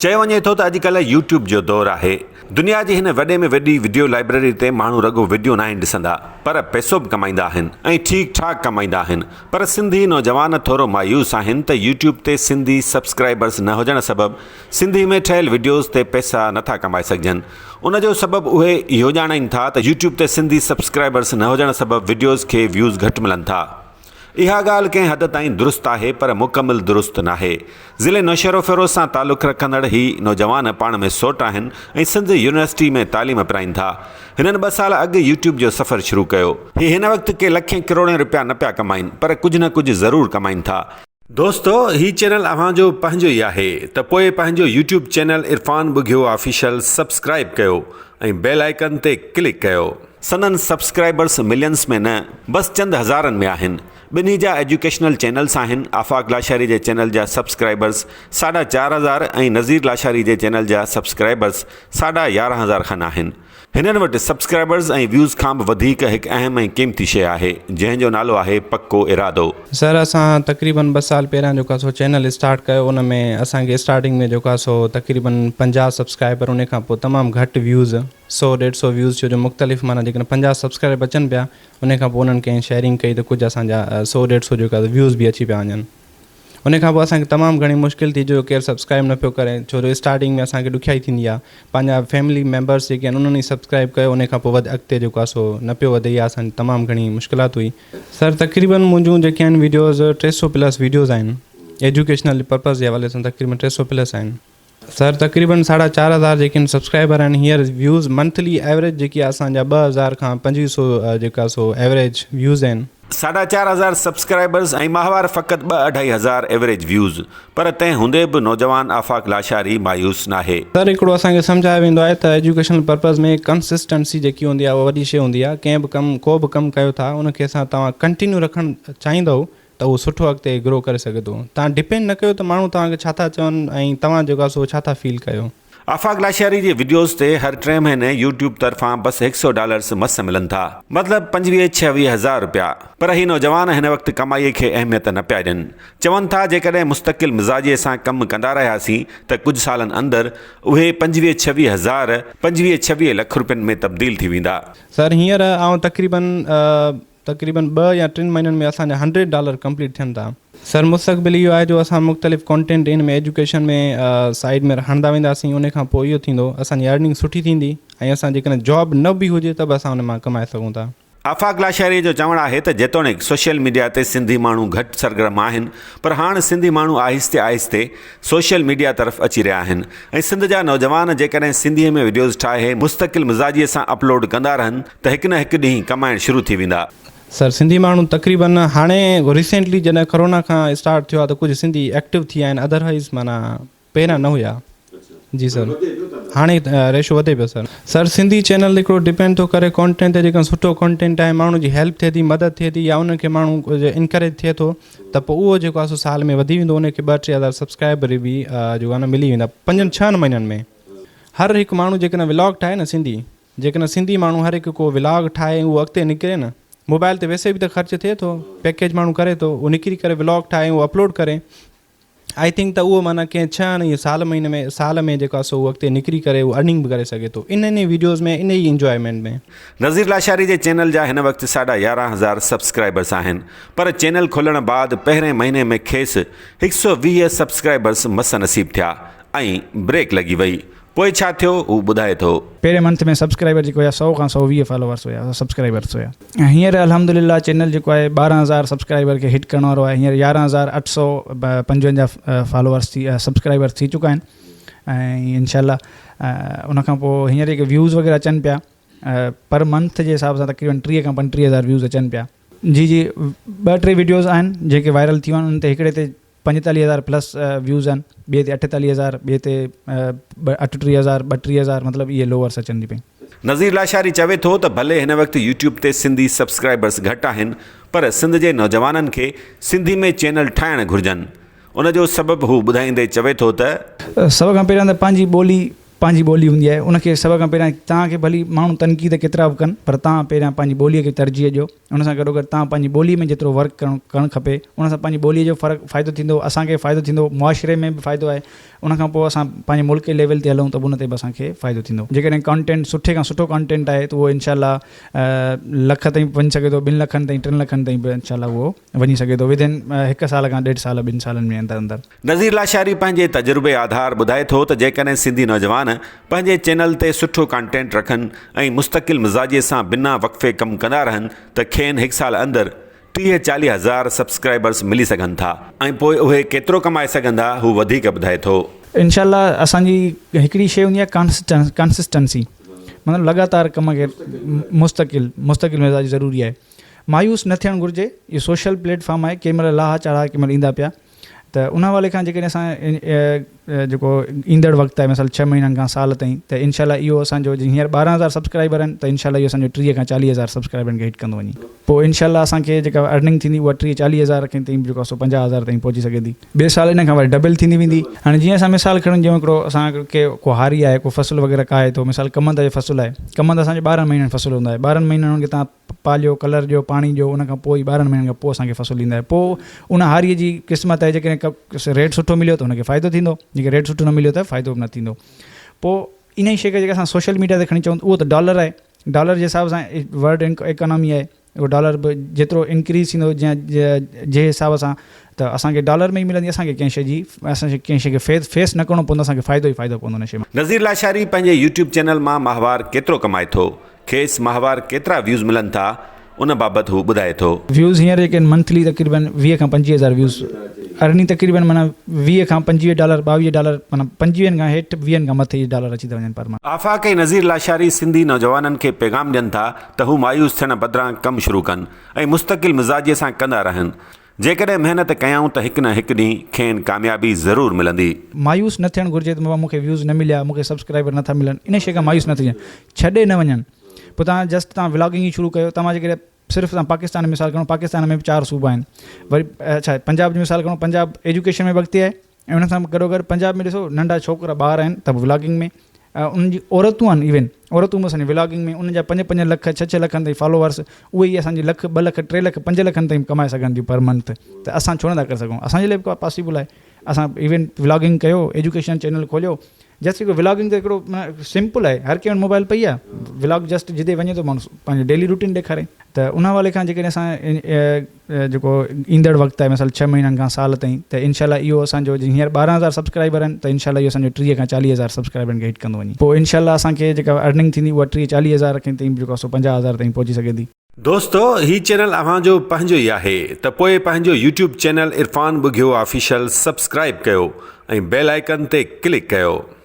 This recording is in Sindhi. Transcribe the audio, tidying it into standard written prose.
چيو وڃي ٿو ته اڄڪلهه يوٽيوب جو دور آهي. دنيا جي هن وڏي ۾ وڏي وڊيو لائبريري تي ماڻهو رڳو وڊيو ناهن ڏسندا پر پئسو به ڪمائيندا آهن ۽ ٺيڪ ٺاڪ ڪمائيندا آهن پر سنڌي نوجوان ٿورو مايوس آهن ته يوٽيوب تي سنڌي سبسڪرائبرز نه هجڻ سبب سنڌي ۾ ٺهيل وڊيوز تي پئسا نٿا ڪمائي سگهجن ان جو سبب اهي اهو ڄاڻائين ٿا ته يوٽيوب تي سنڌي سبسڪرائبرز نه هجڻ سبب وڊيوز کي ويوز گهٽ ملن ٿا. اها ڳالهه ڪنهن حد تائين درست آهي پر مڪمل درست ناهي. ضلعي نوشهروفيروز سان تعلق رکندڙ هي نوجوان پاڻ ۾ سوٽ آهن ۽ سنڌ يونيورسٽي ۾ تعليم پرائين ٿا. هنن ٻه سال اڳ يوٽيوب جو سفر شروع ڪيو. هي هن وقت ڪي لکين ڪروڙين رپيا نه پيا ڪمائين پر ڪجهه نه ڪجهه ضرور ڪمائين ٿا. دوستو هي چينل اوهان جو پنهنجو ئي آهي ته پوء پنهنجو YouTube channel Irfan Bughio official subscribe ڪيو ۽ بيل آئيڪن تي ڪلڪ ڪيو. سندن سبسڪرائبرس ملينس ۾ نه بس چند هزارن ۾ آهن. ٻنهي جا ايجوڪيشنل چينلس آهن. آفاق لاشاري جي چينل جا سبسڪرائبرس ساڍا 4000 ۽ نذير لاشاري جي چينل جا سبسڪرائبرس ساڍا 11 هزار کن آهن. هنن وٽ سبسڪرائبرز ۽ ويوز کان به وڌيڪ هڪ اهم ۽ قيمتي شيء آهي، جنهن جو نالو آهي پڪو ارادو. سر اسان تقريبن ٻه سال پهريان جيڪو آهي سو چينل اسٽارٽ ڪيو ان ۾ اسان کي اسٽارٽنگ ۾ جيڪو آهي سو تقريبن 50 سبسڪرائبر ان کان پوء تمام گهٽ ويوز سو ڏيڍ سو ويوز ڇو جو مختلف معنيٰ جيڪڏهن 50 سبسڪرائبر اچن پيا ان کان پوء انهن ڪنهن شيئرنگ ڪئي ته ڪجهه اسان جا سو ڏيڍ سو جيڪا ويوز به اچي پيا وڃن. ان کان پوء اسان کي تمام گهڻي مشڪل ٿي جو ڪير سبسڪرائب نه پيو ڪري ڇو جو اسٽارٽنگ ۾ اسان کي ڏکيائي ٿيندي آهي پنهنجا فيملي ميمبرس جيڪي آهن انهن ئي سبسڪرائب ڪيو ان کان پوء وڌ اڳتي جيڪو آهي سو نه پيو وڌي اها اسان جي تمام گهڻي مشڪلات هئي. سر تقريبن منهنجون جيڪي آهن ويڊيوز 300 پلس ويڊيوز آهن ايجوڪيشنل پرپز جي حوالي سان تقريبن 300 پلس آهن. سر تقريبن ساڍا 4000 جيڪي آهن سبسڪرائبر آهن هينئر ويوز منٿلي ايوريج جيڪي آهي اسان جا 2000 کان 2500 جيڪا سو ايوريج ويوز آهن. ساڍا 4000 سبسڪرائبرز ۽ ماهوار فقط ٻه اڍائي هزار ايوريج ويوز پر تنهن هوندي به نوجوان آفاق لاشاري مايوس ناهي. سر هڪڙو اسان کي سمجهايو ويندو آهي ته ايجوڪيشنل پرپز ۾ ڪنسسٽنسي جيڪي هوندي آهي اها وڏي شي هوندي آهي ڪنهن به ڪم ڪو به ڪم ڪيو ٿا ان کي اسان توهان ڪنٽينيو رکڻ چاهيندؤ ته اهو سٺو اڳتي گرو ڪري سگهي ٿو. توهان ڊپينڊ نه ڪيو ته ماڻهو توهان کي ڇا ٿا چون ۽ توهان جيڪو آهي سو ڇا ٿا فيل ڪيو. آفاق لاشاري جي وڊيوز تي هر ٽئين مهيني يوٽيوب طرفان بس هڪ سئو ڊالرز مس ملن ٿا. مطلب 25 26 هزار رپيا. پر هي نوجوان هن وقت ڪمائي کي اهميت نه پيا ڏين. چون ٿا جيڪڏهن مستقل مزاجي سان ڪم ڪندا رهياسين ته ڪجهه سالن اندر اهي 25 26 هزار 25 26 لک رپين ۾ تبديل ٿي ويندا. سر هينئر آئون تقريبن تقريبن ٻه يا ٽن مهينن ۾ اسان جا هنڊريڊ ڊالر ڪمپليٽ ٿين ٿا. سر مستقبل اهو آهي جو اسان مختلف ڪانٽينٽ ان ۾ ايجوڪيشن ۾ سائيڊ ۾ هڻندا وينداسين ان کان پوء اهو ٿيندو اسان جي ارننگ سٺي ٿيندي ۽ اسان جيڪڏهن جاب نه به هجي ته به اسان ان مان ڪمائي سگهون ٿا. آفاق لاشاري جو چوڻ آهي ته جيتوڻيڪ سوشل ميڊيا تي سنڌي ماڻهو گهٽ سرگرم آهن پر هاڻ سنڌي ماڻهو آهستي آهستي سوشل ميڊيا طرف اچي رهيا آهن ۽ سنڌ جا نوجوان جيڪڏهن سنڌي ۾ وڊيوز ٺاهي مستقل مزاجي سان اپلوڊ ڪندا رهن ته هڪ نه هڪ ڏينهن ڪمائڻ شروع ٿي ويندا. سر سنڌي ماڻهو تقريبن هاڻي ريسينٽلي جڏهن ڪرونا کان اسٽارٽ ٿيو آهي ته ڪجهه سنڌي ايڪٽو ٿي آيا آهن اڌروائيز معنيٰ پهريان نه هيا جي سر هاڻي ريشو وڌي پيو سر. سر سنڌي چينل هڪڙو ڊپينڊ ٿو ڪري ڪانٽينٽ تي جيڪڏهن سٺو ڪانٽينٽ آهي ماڻهو جي هيلپ ٿئي ٿي مدد ٿئي ٿي يا انهن کي ماڻهو ڪجهه انڪريج ٿئي ٿو ته پوء اهو جيڪو آهي سو سال ۾ وڌي ويندو ان کي ٻه ٽي هزار سبسڪرائبر به جيڪو آهي نه ملي ويندا پنجن ڇهن مهينن ۾ هر هڪ ماڻهو جيڪڏهن ولاگ ٺاهي نه سنڌي جيڪڏهن سنڌي ماڻهو هر هڪ ڪو ولاگ ٺاهي ۽ اهو اڳتي نڪري نه موبائل تي ويسي به ته خرچ ٿئي ٿو پيڪيج ماڻهو ڪري ٿو اهو نڪري ڪري ولاگ ٺاهي ۽ اهو اپلوڊ ڪري I think ته اهو معنيٰ ڪنهن ڇهن يا سال مهيني ۾ سال ۾ جيڪو آهي سو اهو اڳتي نڪري ڪري اهو ارننگ به ڪري سگهي ٿو انهن ئي ويڊيوز ۾ ان ئي انجوائمينٽ ۾. نذير لاشاري جي چينل جا هن وقت ساڍا 11 هزار سبسڪرائبرس آهن پر چينل کولڻ بعد پهرين مهيني ۾ کيس 120 سبسڪرائبرس مس نصيب ٿيا ۽ بريڪ لڳي وئي پوء ڇا ٿيو هو ٻڌائي ٿو. پهرين منٿ ۾ سبسڪرائبر جيڪو هيا سئو کان 120 فالوورس هيا سبسڪرائبرس هيا ۽ هينئر الحمدلله چينل جيڪو آهي 12 هزار سبسڪرائبر کي هٽ ڪرڻ وارو آهي هينئر 11,855 فالوورس ٿي سبسڪرائبرس ٿي چڪا آهن ۽ انشاء الله ان کان پوء هينئر جيڪي ويوز وغيره اچن پيا پر منٿ جي حساب سان تقريبن 30 کان 35 هزار ويوز اچن پيا. جي جي ٻه ٽي ويڊيوز آهن جيڪي وائرل ٿيون آهن انهن تي هڪڙي تي 45 هزار پلس ويوز آهن ٻئي تي 48 هزار ٻئي تي 38 هزار 32 هزار مطلب اهي لوورس اچن ٿي پيون. نذير لاشاري چوي ٿو ته ڀلي هن وقت يوٽيوب تي سنڌي سبسڪرائبرس گهٽ آهن پر سنڌ جي نوجوانن کي سنڌي ۾ چينل ٺاهڻ گهرجن ان جو سبب هو ٻڌائيندي چوي ٿو ته. سڀ کان پهريان ته پنهنجي ٻولي. پنهنجي ٻولي هوندي آهي ان کي سڀ کان پهريان توهان کي ڀلي ماڻهو تنقيد ڪيترا به ڪن پر توهان پهريان پنهنجي ٻوليء کي ترجيح ڏيو ان سان گڏوگڏ توهان پنهنجي ٻوليء ۾ جيترو ورڪ ڪرڻ ڪرڻ کپي ان سان پنهنجي ٻوليء جو فرق فائدو ٿيندو اسان کي فائدو ٿيندو معاشري ۾ به فائدو آهي ان کان پوء اسان پنهنجي ملڪي ليول تي هلون ته به ان تي به اسان کي فائدو ٿيندو جيڪڏهن ڪانٽينٽ سٺي کان سٺو ڪانٽينٽ آهي ته اهو انشاء الله لک تائين به وڃي سگهي ٿو ٻن لکن تائين ٽن لکن تائين به انشاء الله اهو وڃي سگهي ٿو ودن هڪ سال کان ڏيڍ سال ٻن سالن ۾ اندر اندر. نذير لاشاري پنهنجي تجربي آڌار ٻڌائي ٿو ته جيڪڏهن سنڌي نوجوان پنهنجي چينل تي سٺو ڪانٽينٽ رکن ۽ مستقل مزاجي سان بنا وقفي ڪم ڪندا رهن ته کين هڪ سال اندر 30 40 هزار سبسڪرائبرز ملي سگهن ٿا ۽ پوء اهي ڪيترو ڪمائي سگهندا هو وڌيڪ ٻڌائي ٿو. انشاء الله اسان جي هڪڙي شيء هوندي آهي ڪانسسٽنسي مطلب لڳاتار ڪم کي مستقل مستقل مزاجي ضروري آهي مايوس نه ٿيڻ گهرجي اهو سوشل پليٽ فارم آهي ڪنهن مهل لاها چاڙها ڪنهن مهل ايندا پيا ته ان حوالي کان جيڪڏهن اسان جيڪو ايندڙ وقت آهي مثال ڇهه مهينن کان سال تائين ته انشاء الله اهو اسان جو هينئر 12000 سبسڪرائبر آهن ته انشاء الله اهو اسان جو 30 کان 40 هزار سبسڪرائبرن کي هٽ ڪندو وڃي پوء انشاء الله اسان کي جيڪا ارننگ ٿيندي اها 30 40 هزار کن تائين جيڪو سو 50 هزار تائين پهچي سگهي ٿي ٻئي سال ان کان وري ڊبل ٿيندي ويندي هاڻي جيئن اسان مثال کڻون جيئن هڪڙو اسان کي ڪو هاري آهي ڪو فصل وغيره ڪاهي ٿو مثال ڪمند جو فصل آهي ڪمند اسان جو 12 مهينن فصل هوندو آهي 12 مهينن ان کي تان پاليو، ڪلر ڏيو، پاڻي ڏيو، ان کان پوء ئي 12 مهينن کان پوء اسان کي فصل ڏيندا آهي. پوء ان هاريء جي قسمت آهي جيڪڏهن ريٽ سٺو مليو ته ان کي فائدو ٿيندو، جيڪڏهن ريٽ سٺو نه مليو ته فائدو به نه ٿيندو. پوء انهيء شيء کي جيڪڏهن اسان سوشل ميڊيا تي کڻي چئون ته اهو ته ڊالر آهي، ڊالر جي حساب سان ورلڊ ايڪانامي آهي، اهو ڊالر به جيترو انڪريز ٿيندو جنهن حساب سان ته اسان کي ڊالر ۾ ئي ملندي، اسان کي ڪنهن شيء جي اسان کي ڪنهن شيء کي فيس نه ڪرڻو پوندو، اسان کي فائدو ئي فائدو پوندو ان شيء مان. نذير لاشاري پنهنجي يوٽيوب چينل مان ماهوار ڪيترو ڪمائي ٿو؟ کيس ماهوار ڪيترا ويوز ملن ٿا ان بابت هو ٻڌائي ٿو. ويوز هينئر جيڪي آهن منٿلي تقريبن 20 کان 25 هزار ويوز ارننگ تقريبن معنيٰ 20 کان 25 ڊالر 22 ڊالر معنيٰ پنجويهن کان هيٺ ويهن کان مٿي ڊالر اچي ٿا وڃن پر منٿ. آفاق ۽ نذير لاشاري سنڌي نوجوانن کي پيغام ڏين ٿا ته هو مايوس ٿيڻ بدران ڪم شروع ڪن ۽ مستقل مزاجي سان ڪندا رهن. جيڪڏهن محنت ڪيائون ته هڪ نه هڪ ڏينهن کين ڪاميابي ضرور ملندي. مايوس نه ٿيڻ گهرجي ته بابا مون کي ويوز نه مليا مون کي سبسڪرائبر نه ٿا ملن ان شي کان مايوس نه ٿجي ڇڏي نه وڃن پوء توهان جسٽ توهان ولاگنگ ئي شروع ڪيو توهان جيڪڏهن صرف توهان پاڪستان جو مثال کڻو پاڪستان ۾ به چار صوبا آهن وري اڇا پنجاب جو مثال کڻو پنجاب ايجوڪيشن ۾ به اڳتي آهي ۽ ان سان گڏوگڏ پنجاب ۾ ڏسو ننڍا ڇوڪرا ٻار آهن ته به ولاگنگ ۾ انهن جي عورتون آهن ايون عورتون به اسان جي ولاگنگ ۾ انهن جا پنج پنج لک ڇهه ڇهه لکن تائين فالوورس اهي ئي اسان جي لک ٻه لک ٽي لک پنج لکن تائين ڪمائي سگهن ٿيون پر منٿ ته اسان ڇو نٿا ڪري سگهون اسان جي لاء به پاسيبل آهي اسان ايون ولاگنگ ڪيو ايجوڪيشن چينل کوليو جسٽ هڪڙو ولاگنگ ته هڪڙو سمپل آهي هر ڪنهن وٽ موبائل پئي آهي ولاگ جسٽ جتي وڃي ٿو ماڻهو پنهنجو ڊيلي روٽين ڏيکاري ته ان حوالي کان جيڪڏهن اسان جيڪو ايندڙ وقت آهي مثال ڇهه مهينن کان سال تائين ته انشاء الله اهو اسان جو هينئر 12000 سبسڪرائبر آهن ته انشاء الله اهو اسان جو 30 کان 40 هزار سبسڪرائبرن کي هٽ ڪندو وڃي پوء انشاء الله اسان کي جيڪا ارننگ ٿيندي اها 30 40 هزار کن تائين جيڪو سو 50 هزار تائين پهچي سگهي ٿي. دوستو هي چينل اوهان جو پنهنجو ئي آهي ته پوء پنهنجو YouTube channel Irfan Bughio official subscribe ڪيو ۽ بيل آئيڪن تي ڪلڪ ڪيو.